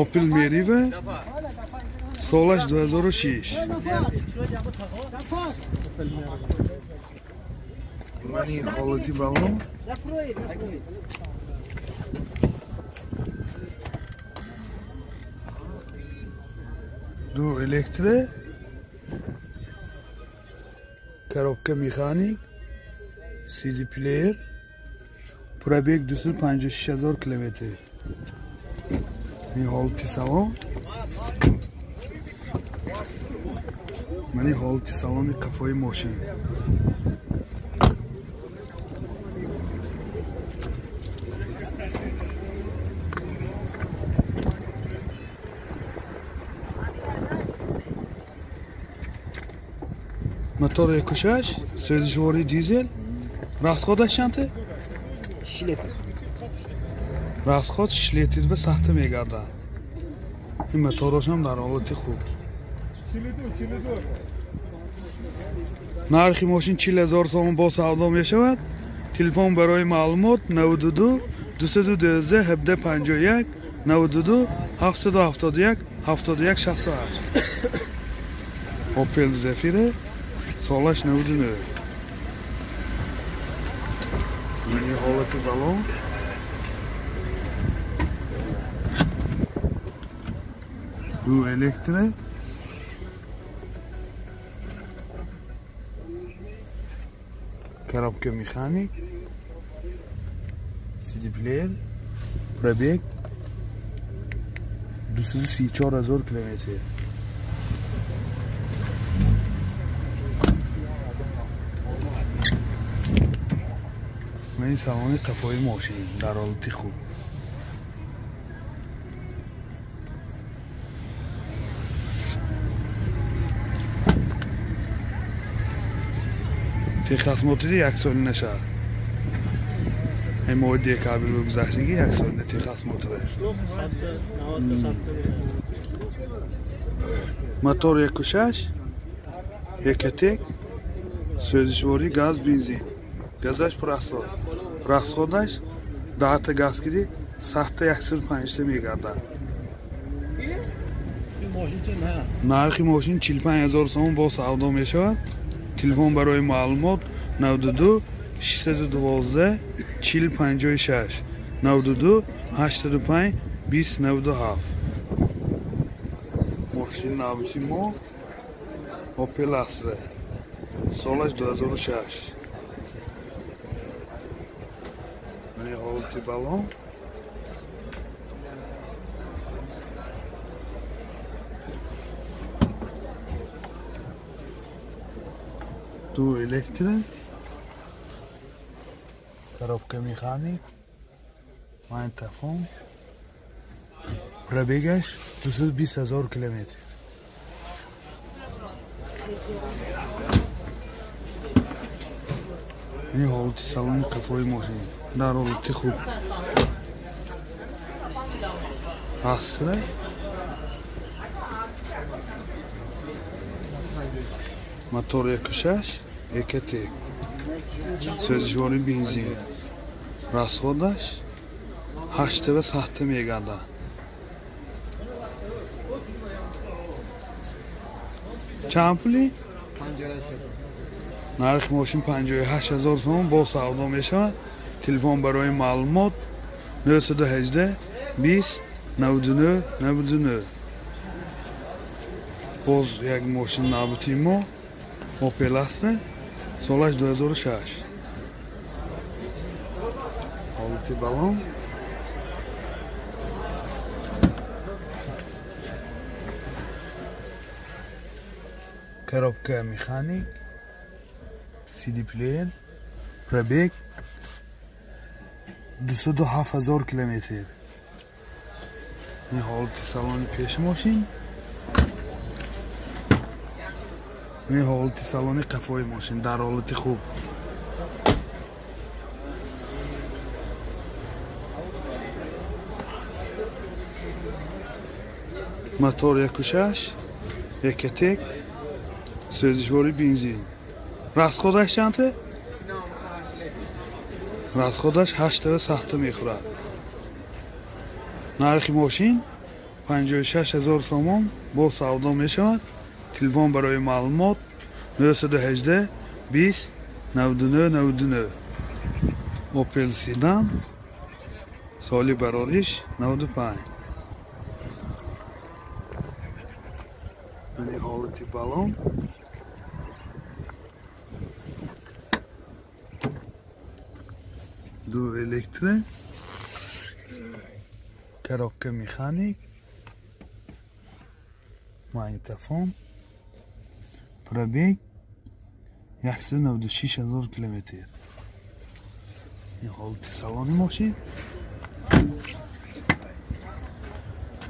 Opel Meriva солаш 2006. Мани ҳолати балон. Ду электро, коробка механик, CD плеер, пробег 256 ҳазор километр. Ин ҳолати салон. Мани ҳолати салони қафои мошин. Мотор 1.6, сӯзишвории дизел. Расходаш чанд? 6 литр. Расход 6 литр ба сахта мегардад. Ин мотораш ҳам дар ҳолати хуб. Нархи мошин 40 ҳазор сомон бо савдо мешавад. Телефон барои маълумот 92 212 1751 92 771 71 68. Opel Zafira солаш 99. Мани ҳолати балон. Ду электро. Коробка механик, CD плеер, пробег 234 ҳазор километр. Мани салони қафои мошин дар ҳолати хуб. Техосмотри як соли нашад. Моҳи декабр гузаштагӣ як соли техосмотр. Мотор 1.6, Экотек, сӯзишворӣ газ, бензин. Газаш пурасход. Расходаш 10та газ киди 7та 105 мегардад. Нархи мошин 45 ҳазор сомон бо савдо мешавад. Телефон барои маълумот 92 612 40 56 92 85 20 97. Мошини навбати мо Opel Astra солаш 2006. Мани ҳолати балон. Ду электро, коробка механик, магнитофон, пробегаш 220 ҳазор километр. Ин ҳолати салони қафои мошин дар ҳолати хуб. Астра мотор 1.6, Экотек, сӯзишвории бензин. Расходаш 8 ва 7 мегардад. Чанд пули? Нархи мошин 58 ҳазор сомон бо савдо мешавад. Телефон барои маълумот 918 20 99 99. Боз як мошин навбати мо Opel Astra солаш 2006. Ҳолати балон. Коробка механик, CD плеер, пробег 207 ҳазор километр. Ин ҳолати салони пеши мошин. Ин ҳолати салони қафои мошин дар ҳолати хуб. Мотор 1.6, Экотек, сӯзишвории бензин. Расходаш чанд? Расходаш 8 ва 7 мехӯрад. Нархи мошин 56 ҳазор сомон бо савдо мешавад. Телефон барои маълумот 918 20 99 99. Opel Sedan соли барориш 95. Мани ҳолати балон. Ду электро, коробка механик, магнитофон, пробег 196 ҳазор километр. Ин ҳолати салони мошин.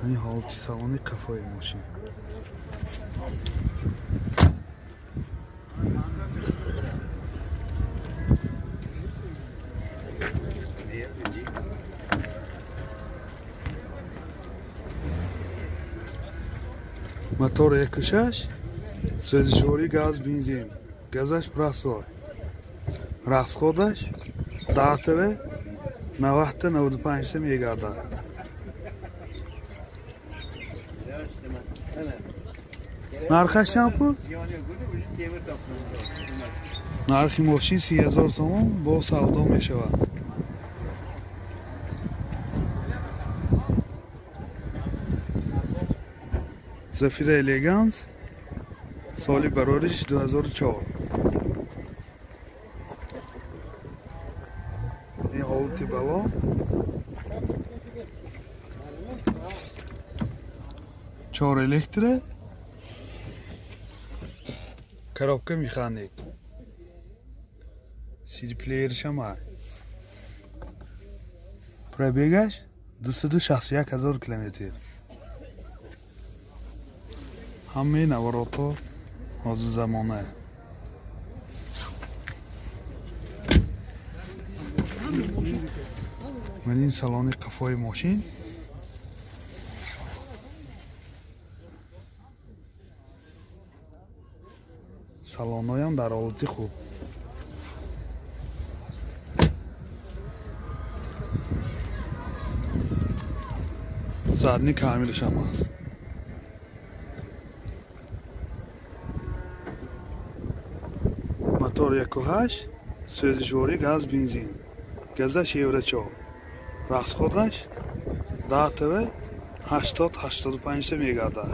Ин ҳолати салони қафои мошин. Мотор 1.6, сӯзишворӣ газ бензин, газаш простой. Расходаш 10 ТВ 90-95 мегардад. Нархаш чанд пул? Нархи мошин 30 ҳазор сомон бо савдо мешавад. Зафира Элеганс соли барориш 2004. Ин ҳолати бало. 4 электро, коробка механик, CD плеершам ҳай. Пробегаш 261 ҳазор километр. Ҳамаи наворотҳо ҳозир замона. Ман ин салони қафои мошин. Салонҳоям дар ҳолати хуб. Задни камерашам ҳаст. Мотор 1.8, сӯзишворӣ газ бензин, газаш евро 4. Расходаш 10 ТВ 80-85 мегардад.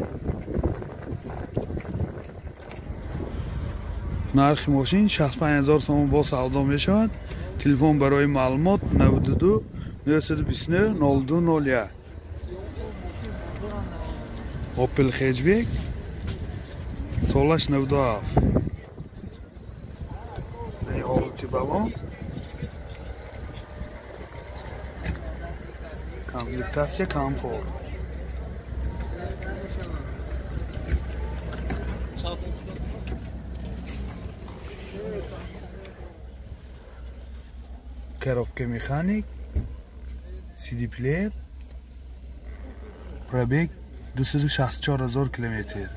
Нархи мошин 65 ҳазор сомон бо савдо мешавад. Телефон барои маълумот 92 929 02 01. Opel Hatchback солаш 97. Ҳолати балон. Комплектатсия комфорт. Коробка механик, CD плеер, пробег 264 ҳазор километр.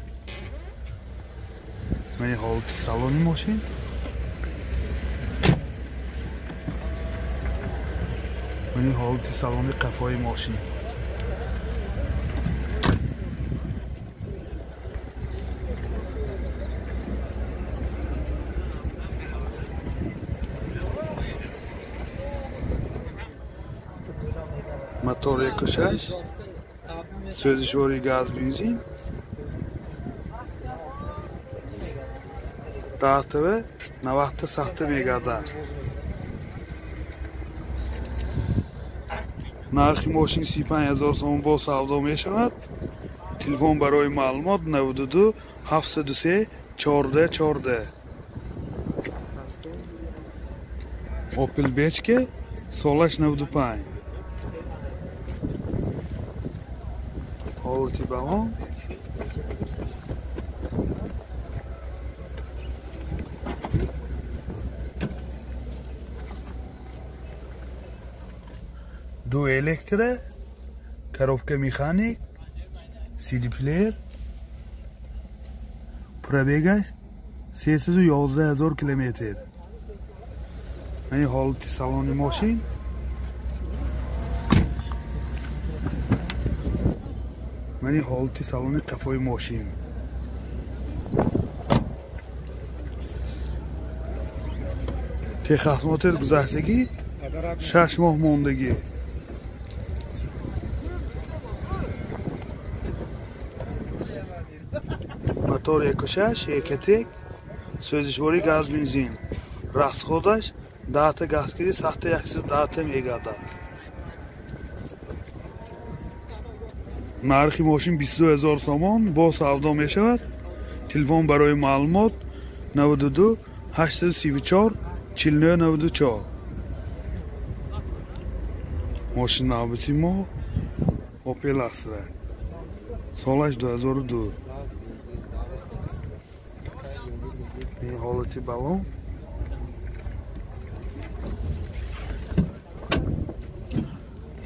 Мани ҳолати салони мошин. Мани ҳолати салони қафои мошин. Мотор 1.6, сӯзишворӣ газ бензин, 10 ТВ 90 мегардад. Нархи мошин 35 ҳазор сомон бо савдо мешавад. Телефон барои маълумот 92 703 14 14. Opel Бечке солаш 95. Ҳолати балон. Ду электро, коробка механик, CD плеер, пробегаш 311 ҳазор километр. Мани ҳолати салони мошин. Мани ҳолати салони қафои мошин. Техосмотр гузаштагӣ 6 моҳ мондагӣ. Мотор 1.6 Ecotec, сӯзишворӣ газ бензин. Расходаш 10 та газ киди 110 мегардад. Нархи мошин 22 000 сомон бо савдо мешавад. Телефон барои маълумот 92 834 49 94. Мошин навбати мо Opel Astra. Солаш 2002. Ин ҳолати балон.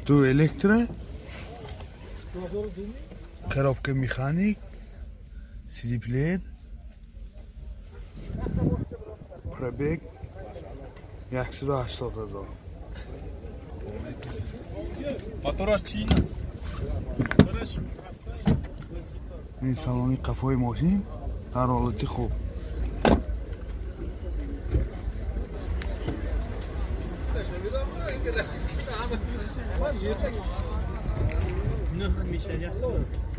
Ду электро, коробка механик, CD плеер, пробег 180 000. Мотораш чина. Ин салони қафои мошин дар ҳолати хуб.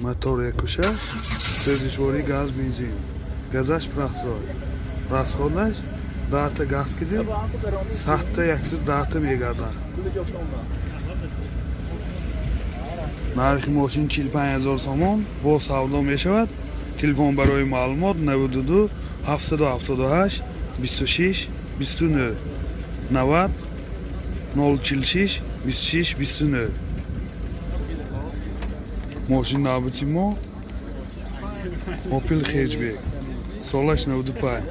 Мотор 1.6, сӯзишворӣ газ бензин. Газаш простой. Расходаш 10 та газ киди 110 мегардад. Нархи мошин 45 000 сомон бо савдо мешавад. Телефон барои маълумот 92 778 26 29 90 046 26 29. Мошин навбати мо Opel Hatchback, солаш 95.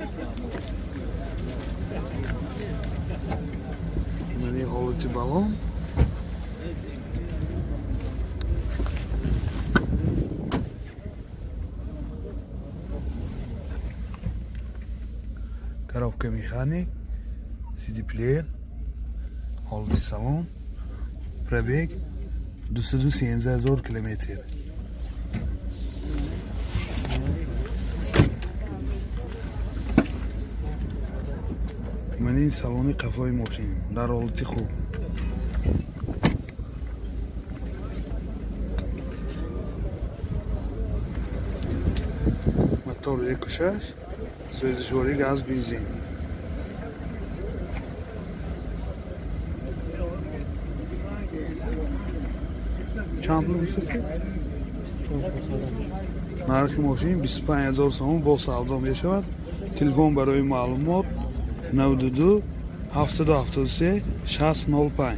Мани ҳолати балон. Коробка механик, CD плеер, ҳолати салон, пробег 213 000 километр. Мани салони қафои мошин дар ҳолати хуб. Мотор 1.6, сӯзишворӣ газ бензин. Чанд пул гуфтед? Нархи мошин 25 000 сомон бо савдо мешавад. Телефон барои маълумот 92 773 605.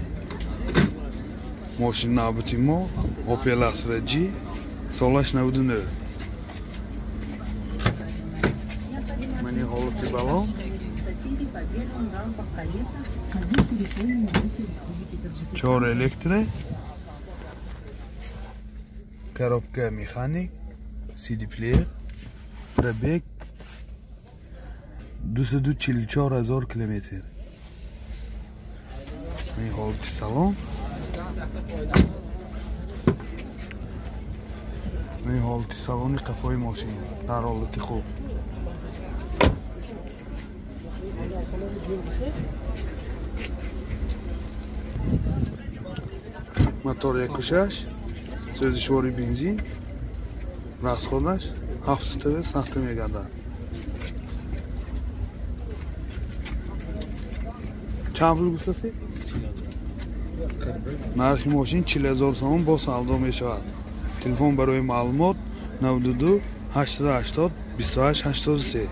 Мошин навбати мо Opel Astra G, солаш 99. Мани ҳолати балон. 4 электро, коробка механик, CD плеер, пробег 244 000 километр. Ин ҳолати салон. Ин ҳолати салони қафои мошин дар ҳолати хуб. Мотор 1.6, сӯзишворӣ бензин, расходаш 7 мегардад. Чанд пул гуфтаси? Нархи мошин 40 000 сомон бо савдо мешавад. Телефон барои маълумот 92 880 28 83.